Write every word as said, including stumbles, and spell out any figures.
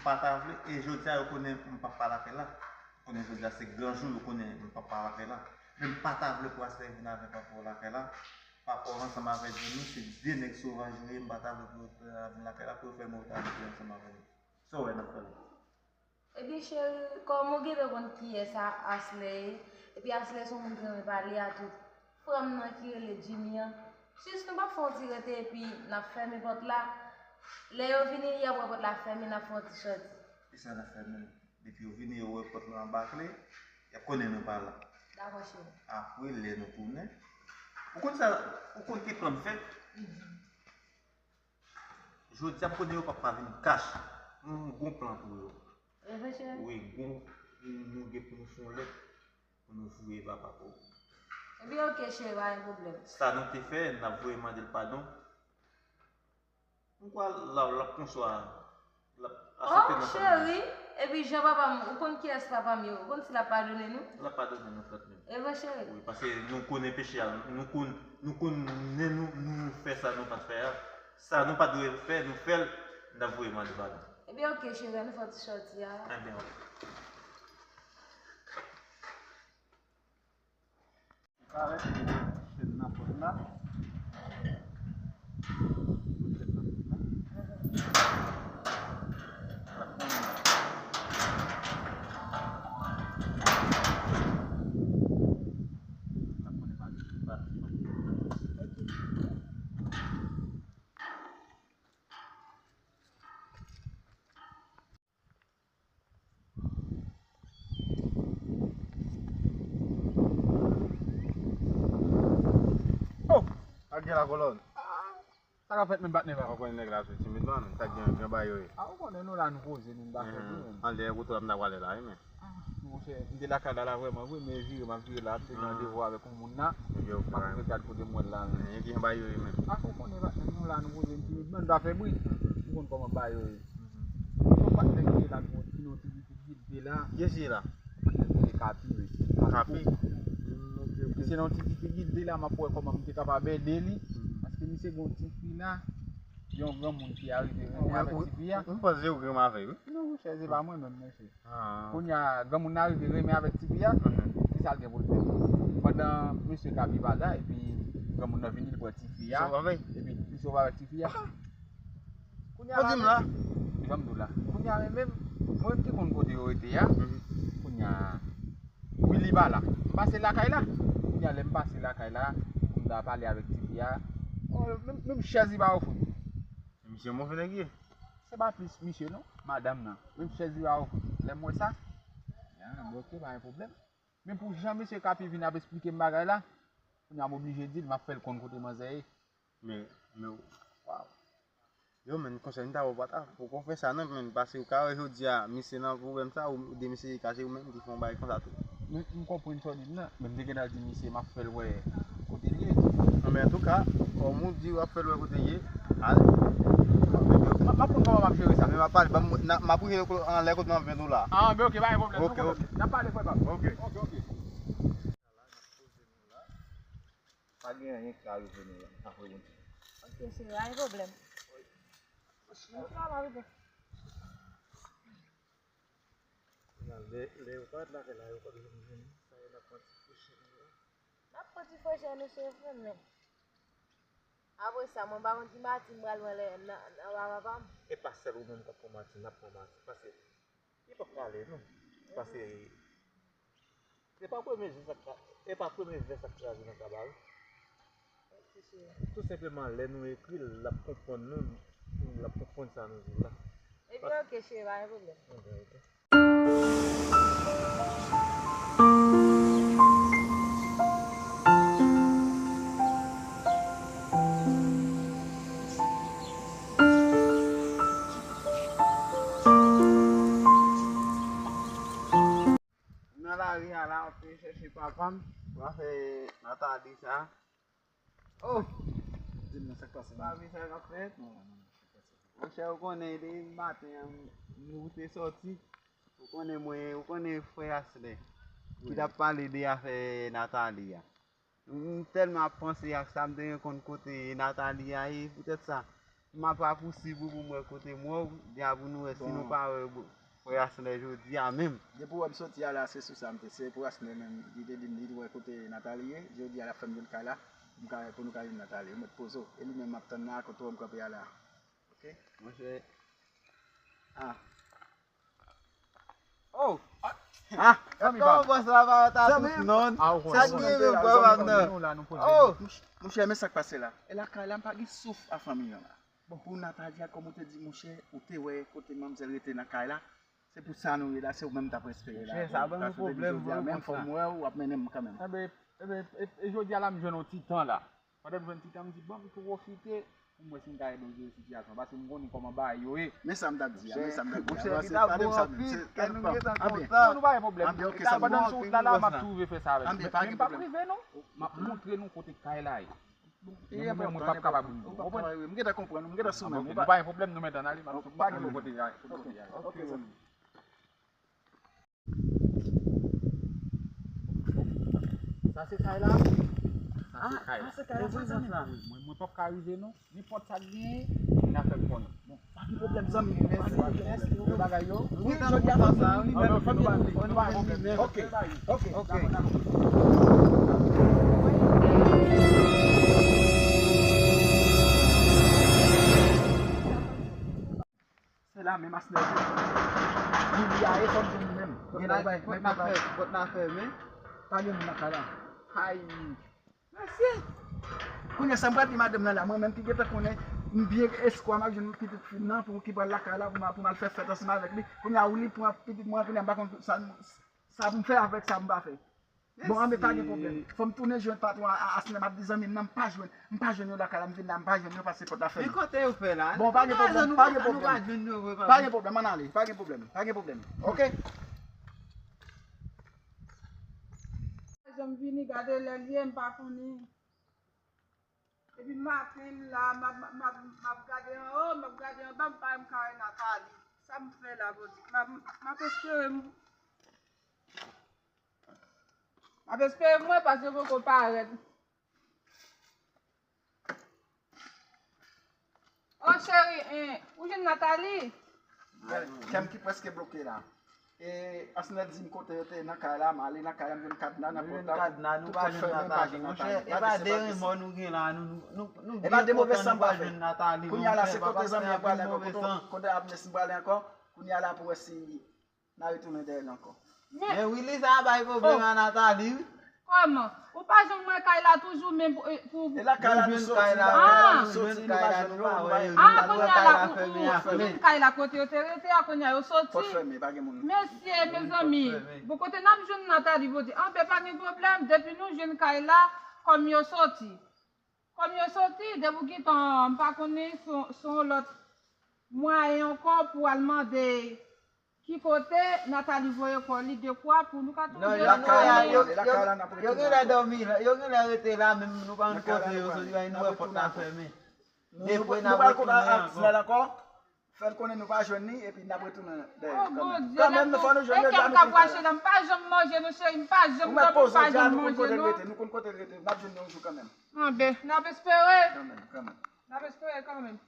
pa ta vle, e jodi a yo konnen m p ap pa lakay la. Yo konnen jodi a se gran jou, yo konnen m p ap pa lakay la. Men m pa ta vle pou Asley vin avèk papa w lakay la. Papa w ansanm avèk Jimmy, se de nèg sovaj yo ye, m pa ta vle pou yo vin lakay la, pou yo fè move abitan ansanm avè nou. Sa w wè n ap fè la? Ebyen, cheri, kòm ou gentan konn kiyès a Asley ye, epi Asley se yon moun ki renmen pale a tout frè m nan ki rele Jimmy an, jis nou p ap fè yon ti rete epi n ap fèmen pòt la. Lè yo vini, y ap wè pòt la fèmen, n ap fè yon ti sòti. E sa n ap fè menm? Depi yo vini, yo wè pòt la anba kle, y ap konnen nou pa la. Dakò, cheri. Apre, lè nou tounen, ou konn sa, ou konn ki plan m fè? Mhm. Jodi a, m konnen yo p ap pa vin kach. M gon plan pou yo. E vre, cheri? Wi, gon, nou gen pou nou fè yon lèt pou nou voye ba papa w. Ebyen, oke, cheri, pa gen pwoblèm. Sa nou te fè, n ap voye mande l padon. M kwè l ap, l ap konswa, l ap aksepte nan kè l. Oh, cheri, epi jan papa m, ou konn kiyès papa m ye, ou konn si l ap padone nou? L ap padone nou frèt menm. E vre, cheri? Wi, paske nou konnen peche a, nou konn, nou konnen nou, nou fè sa nou pa t fè a. Sa nou pa t dwe fè, nou fè l, n ap voye mande padon. Ebyen, oke, cheri, ann fè yon ti sòti a. Ebyen, oke. Parèt, chèn nan pòt la. Chèn nan pòt la. Oh! Ak gen la kolòn. Sa ka fèt menm patnè pa konnen nèg la sou timid la menm. Sa gen, gen bagay yo ye. A, ou konnen nou la nou poze, nou pa fè bri menm. Anlè wout la m ta prale la wi men. Ah, monchè, m te lakay la la vrèman vre, men vire m ap vire la, m te gen randevou avèk yon moun la. M ap gade kote m wè l la menm. Gen bagay yo ye menm. A, ou konnen patnè, nou la nou poze, m timid, men nou pa fè bri. Ou konn kòman bagay yo ye. Yon patnè ki te la, ki nan yon ti boutik vide la. Kiyès ki ye la? Patnè ki ye Kapi, wi. Kapi. Mm, ok, ok. Misye nan yon ti boutik vide la, m ap wè kòman m te kapab ede li. Mhm. Paske misye gen yon ti fi la, yon granmoun ki arive renmen avèk ti fi a. M panse ou granm avè l, wi. Non, monchè, se pa mwen menm, mesye. Ah. Kounye a, granmoun nan rive renmen avèk ti fi a, mhm, ki sa l gen pou l fè? Pandan mesye Kapi pa la, epi granmoun nan vini, li pran ti fi a, epi li sove avèk ti fi a. Kounye a la menm, jan m di w la, kounye a menm, mwen menm ki konn kote yo rete a, mhm, kounye a, wi, li pa la. M pase lakay la. Kounye a, lè m pase lakay la, pou m ta pale avèk ti fi a, oh, menm, menm chèz li pa ofri m. Misye move nèg ye. Se pa plis misye non, madanm nan. Menm chèz li pa ofri. Lè m wè sa, ah, bon, oke, pa gen pwoblèm. Men pou jan mesye Kapi vin ap esplike m bagay la, kounye a m oblije di l, m ap fè l konn kote manzè ye. Men, men, waw. Yo, men, konsèy m ta ba w pa ta poko fè sa non, men, paske ou ka wè jodi a, misye nan pwoblèm sa, ou de misye kache ou menm ki fè yon bagay konsa tou. Men, m konprann sa w di m nan, men m te gentan di misye m ap fè l wè kote l ye. Non, men antouka, kòm ou di w ap fè l wè kote l ye, al. M ap, m ap konn kòman m ap jere sa. Men m ap pale, ban m, n a, m ap rive anlè kote m ap jwenn ou la. Ah, men oke, pa gen pwoblèm, pa gen pwoblèm. N ap pale, frè pa m. Oke. Oke, oke. Pa gen anyen ki ka rive nou la, apre Bondye. Oke, cheri, pa gen pwoblèm. Mwen fè la rive. Lè, lè yo parèt lakay la, yo pa bezwen vini. Sa yo n ap pran ti fouchè nou la. N ap pran ti fouchè nou, se vre, men. Apre sa, mwen pa konn ki mati m pral pran lè nan, nan ba papa m. E pa sèl ou menm k ap pran mati, n ap pran mati. Paske li p ap prale, non. Paske e pa premye je sa k, e pa premye vè sa k kraze nan kaba, wi. Tou senpleman, lè nou ekri l, l ap konprann nou, l ap konprann sa nou di la. Ebyen, oke, cheri, pa gen pwoblèm. Ebyen, oke. Nan lari a la, m ap chèche papa m, m ap fè Nathalie sa. Oh! Di m nan sa k pase. Pa vin sa k ap fèt. Monchè, ou konnen, depi maten an, nou te sòti. Ou konnen mwen, ou konnen frè Asley ki t ap pale de afè Nathalie a. M tèlman ap panse ak sa, m te gen konn kote Nathalie a ye, poutèt sa. M ap rapousib ou pou m wè kote m wè w, byen pou nou wè si nou pa wè frè Asnè jodi a menm. Depi w wè m soti a la, se sou sa m te, se pou Asnè menm, li te di m li wè kote Nathalie ye, jodi a l ap fè m jwenn kay la, pou m ka, pou nou ka jwenn Nathalie, ou mèt poze w, e li menm m ap tann la, kote w wè m kanpe a la. Ok? Monchè. Ah. Oh! Ah, zanmi pa m. Kòman bòs la pa ta tout non? Sa k gen menm bò pa m nan? Oh! Monchè, men sa k pase la. E lakay la, m pa gen souf a fanmi an la. Pou Nathalie, kòm ou te di, monchè, ou te wè kote manmzèl rete nan kay la. Se pou sa nou ye la, se ou menm m t ap espere la. Monchè, sa ban nou pwoblèm vre, menm fò m wè w, w ap mennen m kanmenm. Enben, enben, e, e jodi a la, m jwenn yon ti tan la. Pandan m jwenn ti tan, m di, bon, m pwofite pou m wè si m ka ede w jere sitiyasyon an, paske m konnen kòman bagay yo ye. Men sa m t ap di a, men sa m t ap di a. Monchè, li t ap bon anpil, kè nou gentan kontan. Non, nou pa gen pwoblèm. Pandan m sou wout la, la, m ap tou rive fè sa avèk nou. Men m p ap rive, non. M ap montre nou kote kay la ye. E mwen, mwen p ap kapab rive. Ou konprann? M gentan konprann, m gentan sou men. Nou pa gen pwoblèm, nou mèt ann ale, m ap tou pa gen kote y ale. Ok, zanmi. Sa se kay la? Sa se kay la. Prezans la. Mwen, mwen p ap ka rive non. Nenpòt sa k genyen, n a fè l konnen. Bon, pa gen pwoblèm, zanmi. Mèsi. Mèsi. Bagay yo. Wi, jodi a fò nou, fò nou ba li. Ok. Ok. Ok. Se la menm Asnè. Li, li a e fòm se li menm. Gen la bay, pòt la fèmen. Pa gen moun nan kay la. Ay. Mesye. Kounye a sa m pral di madanm nan la, mwen menm ki gentan konnen m byen eskwa m ap jwenn pitit fi m nan pou ki pral lakay la pou m al fè fèt ansanm avèk li. Kounye a ou li pran pitit mwen kounye a m pa konn sa, sa pou m fè avèk sa pou m pa fè. Bon, anben pa gen pwoblèm. Fò m tounen jwenn patwon a, a, Asnè, m ap di zanmi m nan, m pa jwenn, m pa jwenn yo lakay la, m vin la, m pa jwenn yo, paske pòt la fèmen. Men kote yo fè la? Bon, pa gen pwoblèm, pa gen pwoblèm. Pa gen pwoblèm, ann ale, pa gen pwoblèm, pa gen pwoblèm. Ok? Janm vini, gade lè l ye, m pa konnen. Depi maten m la, m ap, m ap, m ap gade anwo, m ap gade anba, m pa wè m ka wè Nathalie. Sa m fè la, Bondye? M ap, m ap espere m. M ap espere m wè paske yo poko parèt. Oh, cheri, eh, ou jwenn Nathalie? Kè m ki prèske bloke la. E Asnè di m kote yo te nan kay la, m ale nan kay la, m jwenn kadna nan pòt la. Kadna, nou pa jwenn Nathalie, monchè. E pa de remò nou gen la, nou, nou, nou, nou gen kontan nou pa jwenn Nathalie, monchè. Kounye a la, se kote zanmi an prale ankò, kote, kote Asnè prale ankò. Kounye a la pou wè si n a retounen dèyè l ankò. Men Willy, sa a bay pwoblèm a Nathalie, wi. Kòman? Ou pa janm wè kay la toujou, men pou, pou, pou... E lakay la nou soti, lakay la nou soti, nou pa jwenn nou, nou pa wè yo. Ah, kounye a la, ou, ou, ou jwenn kay la kote yo te rete a, kounye a yo soti. Pòt fèmen, pa gen moun. Mesye, mezanmi, bon, kote n ap jwenn Nathalie, Bondye? Anben, pa gen pwoblèm, depi nou jwenn kay la, kòm yo soti. Kòm yo soti, depi w gentan, m pa konnen, se yon, se yon lòt mwayen ankò pou w al mande ki kote Nathalie voye kò li dekwa pou nou ka tounen. Non, yo, yo, yo, yo, yo gen lè dòmi la, yo gen lè rete la, menm nou pa konn kote yo soti, nou wè pòt la fèmen. Depi n ap retounen ankò. Fè l konnen nou pa jwenn li, epi n ap retounen dèyè kanmenm. Kanmenm, fò nou jwenn yo, dja nou pran kay la. M pa janm manje, non, cheri, m pa janm dòmi, m pa janm manje, non. Ou mèt poze w dja, nou konn kote l rete, nou konn kote l rete, n ap jwenn li yon jou kanmenm. Anben, n ap espere. Kanmenm, kanmenm. N ap espere kanmenm.